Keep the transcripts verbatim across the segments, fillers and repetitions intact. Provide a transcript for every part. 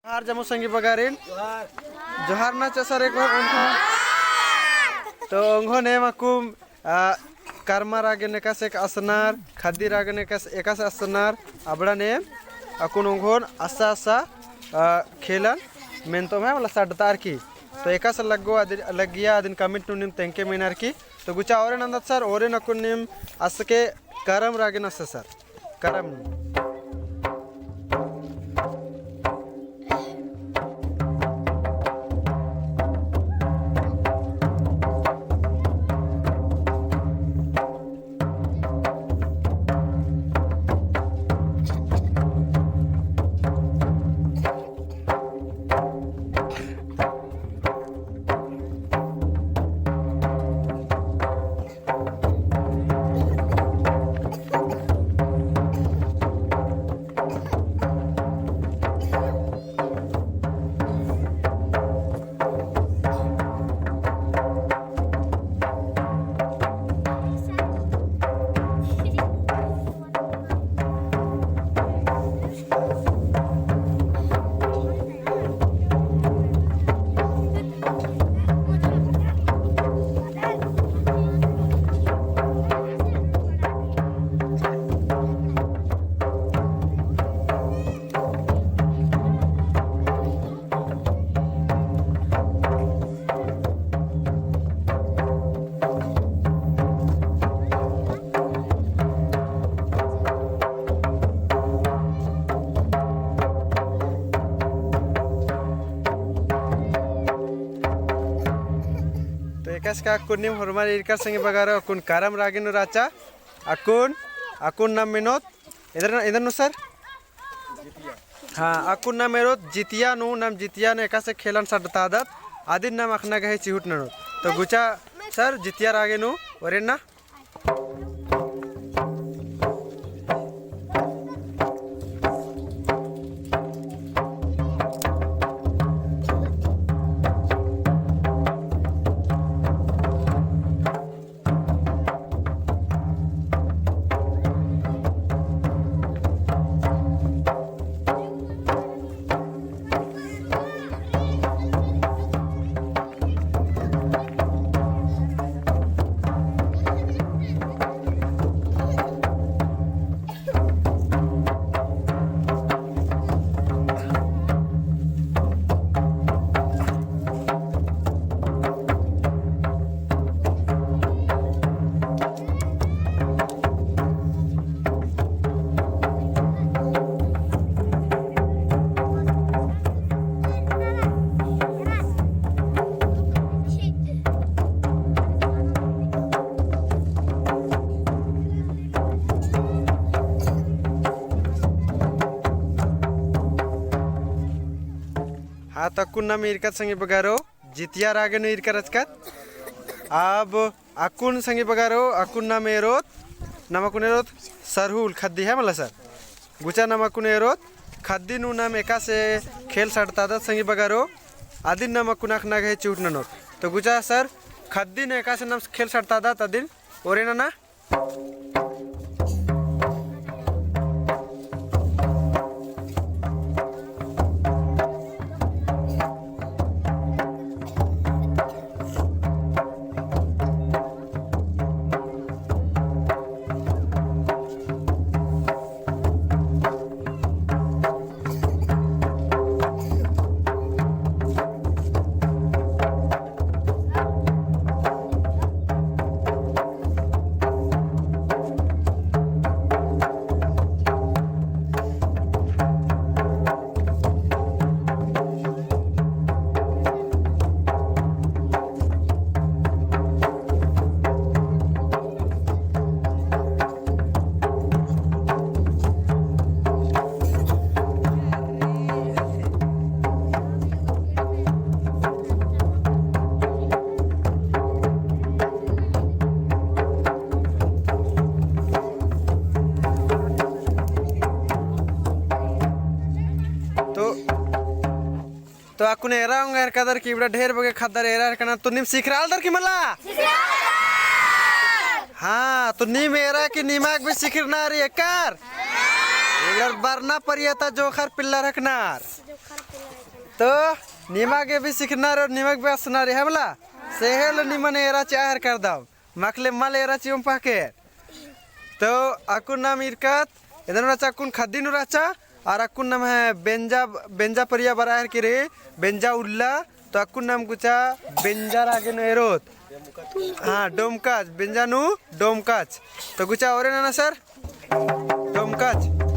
जोहार जम्मो संगी बगारिन। जोहार ना चा सर एक बार ओंगो। तो ओंगो नेम अक्कुन, आ, करमा रागेन एकासे एकासे असनर, खद्दी रागेन एकासे एकासे असनर, अबड़ा नेम अक्कुन ओंगोन असा असा, आ, खेलन मेन्तोम है, मला सड़तार की। तो एकासे लग्गो अदिन, लग्गिया अदिन comment नू नीम तेंगके मेनर की। तो गुचा ओरे नन्दत सर, ओरे नकुन नीम असके करम रागेन असा सर। करम। तो एकासे का अक्कुन नीम होरमर ईरकर संगी बगारो अक्कुन करम रागेन नू रहचा। अक्कुन, अक्कुन नाम मेनोत, इधर, इधर नू सर। हाँ, अक्कुन नाम एरोत जितिया नू, नाम जितिया नू एकासे खेलन सड़तादत, अदिन नाम अख़ना गही चिहुट ननोत। तो गुचा सर जितिया रागेन नू, ओरे ना। हाँ, तो अक्कुन नाम ईरकत संगी बगारो, जितिया रागे नू ईरकर रहचकत। अब अक्कुन संगी बगारो, अक्कुन नाम एरोत, नाम अक्कुन एरोत सरहुल खद्दी है मला सर। गुचा नाम अक्कुन एरोत खद्दी नू नाम एकासे खेल सड़तादत संगी बगारो, अदिन नाम अक्कुन अख़ना गही चिहुट ननोत। तो गुचा सर, खद्दी नू एकासे नाम खेल सड़तादत अदिन ओरे नना। तो, तो अक्कुन एरा ओंगेर कादर की इबड़ा ढेर बग्गे ख़द्दर एरा एरकनर, तो नीम सिखरालदर की मला? हाँ, तो नीम एरा की निमाग भी सिखरना रई एकर। एकर बरना परिया ता जोखर पिल्लर हकनर। तो निमा गे भी सिखना रओ, निमा गे भी असना रई, है मला? सेहल निमन एरा चिआ हर करदम। मखले मल एरा चिओम पहके। तो अक्कुन नाम इरकत, एन्देर नू रहचा अक्कुन खद्दी नू रहचा, और अक्कुन नाम है बेंजा, बेंजा परिया बरआ हर केरे, बेंजा उल्ला, तो अक्कुन नाम गुचा बेंजा रागे नू एरोत। हाँ, डोमकच, बेंजा नू डोमकच। तो गुचा ओरे नना सर, डोमकच।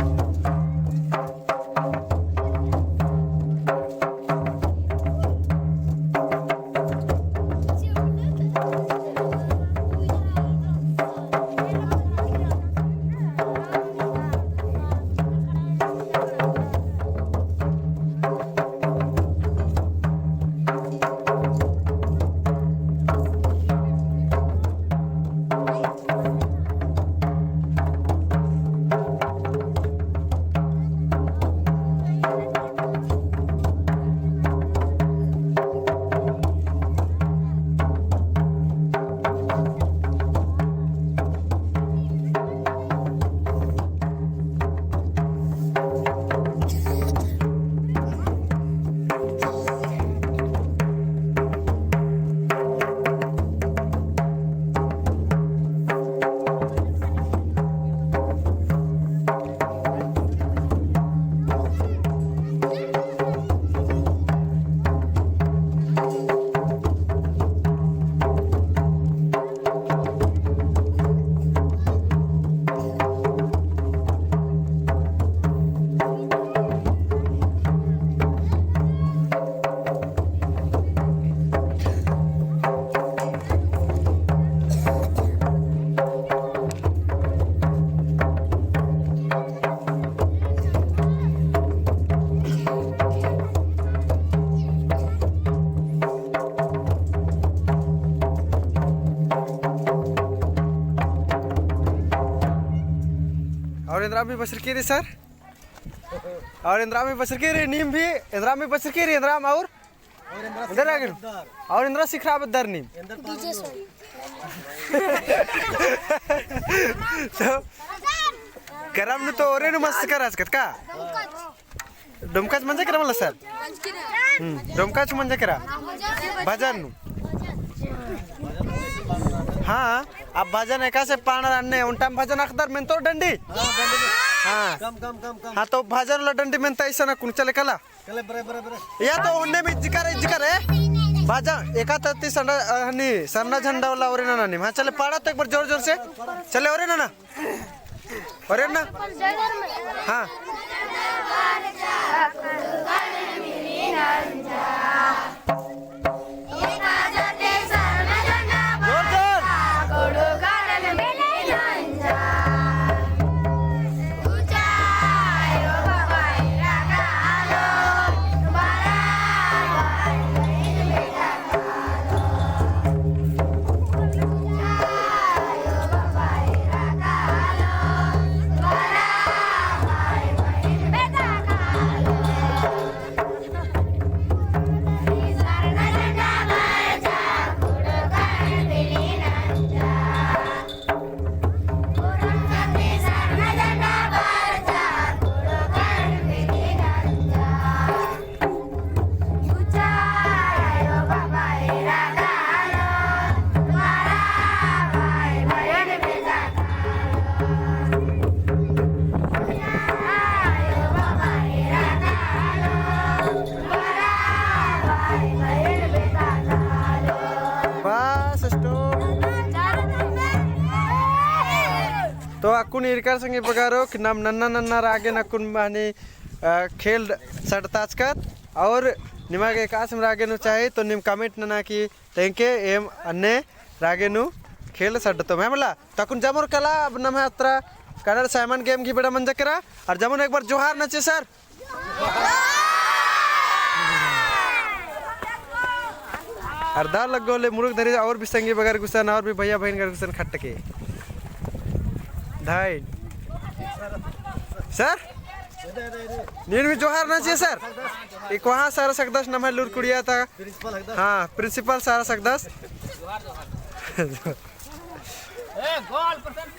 और एन्दरा भी बछरकी रई सर, और एन्दरा भी बछरकी रई, नीम भी एन्दरा भी बछरकी रई, एन्दरा और एन्दरा आ गे नू। और एन्दरा सिखरआ बेद्दर नीम। तो करम नू तो ओरे नू मस्त केरा रहचकत का? डोमकच मंजा केरा मला सर? हम्म, डोमकच मंजा केरा। भजन नू। हाँ, अब भजन एकासे पाड़र अन्ने, ओन्टा भजन अख़दर मेन्तोर डंडी? हाँ। हाँ, तो भजन वाला डंडी मेन्ता इसन अक्कुन चले कला। या तो ओन्ने में जिकर है, जिकर है। बाजा एका तरती सरना, अ, हनी, सरना झंडा वाला ओरे नना नीम। हाँ, चले पाड़ा तो एक बार जोर जोर से। चले ओरे नना। ओरे नना। हाँ। जोर जोर। बस stop। तो अक्कुन इरकर संगी बगरो कि नाम नन्ना नन्ना रागेन अक्कुन मानी, अ, खेल सडताचकत और निमा गे एकासे रागेन चाही तो नीम comment नना कि तेंके एम अन्ने रागेन खेल सडतोम है मला। तो अक्कुन जमोर कला अब नम्है अत्रा कड़र साइमन game गही बेड़ा मंजा केरा। और जमोर एक बार जोहार नना चाही सर। अरदा लग्गो ले मुरुख धरी और भी संगी बगर गुसन और भी भैया बहिन गर गुसन खट्टके। धाई। सर? नीन भी जोहार नना चाही सर। एक वहाँ सारा सकदस नम्है लूर कुड़िया ता। Principal हकदस। हाँ, principal सारा सकदस। ए, गोल percent।